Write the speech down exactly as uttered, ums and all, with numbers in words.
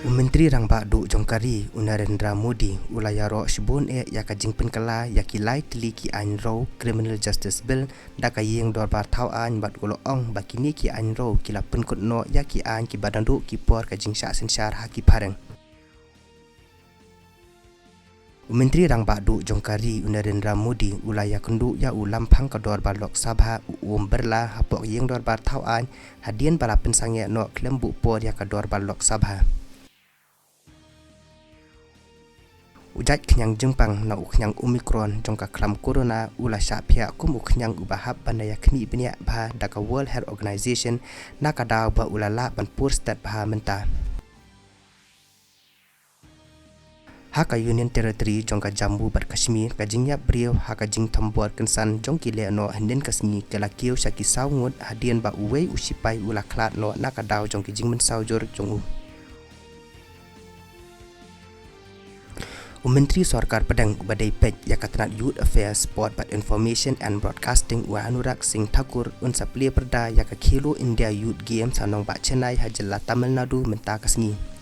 U Myntri Rangbah Duh jong ka ri, u Narendra Modi, u la ïaroh shibun eh ïa ka jingpynkylla ïa ki lai tylli ki aiñ rew, Criminal Justice Bill, da ka Ïing Dorbar Thaw Aiñ, bad u la ong ba kine ki aiñ rew ki la pynkut noh ïa ki aiñ kiba dang duh ki por ka jingshah synshar ha ki phareng. U Myntri Rangbah Duh jong ka ri, u Narendra Modi, u la ïakynduh ïa u Lamphang ka Dorbar Lok Sabha, u Om Birla, hapoh Ïing Dorbar Thaw Aiñ, hadien ba la pynsangeh noh khlem buh por ïa ka Dorbar Lok Sabha. U jait khñiang jingpang na u khñiang Omicron jong ka khlam Corona u la shah phiah kum u khñiang uba hap ban da ïakhmih bniah bha da ka World Health Organization, na ka daw ba u la lah ban pur stet bha mynta. Ha ka Union Territory jong ka Jammu bad Kashmir, ka jingïap briew ha ka jingthombor kynsan jong ki lehnoh hynnin ka sngi ka la kiew sha ki saw ngut hadien ba uwei u sipai u la khlad noh na ka daw jong ki jingmynsaw jur jong u. U Myntri Sorkar Pdeng uba dei peit ïa ka tnat Youth Affairs, Sport bad Information and Broadcasting, u Anurag Singh Thakur, un sa plie pyrda ïa ka Khelo India Youth Games ha nongbah Chennai ha jylla Tamil Nadu mynta ka sngi.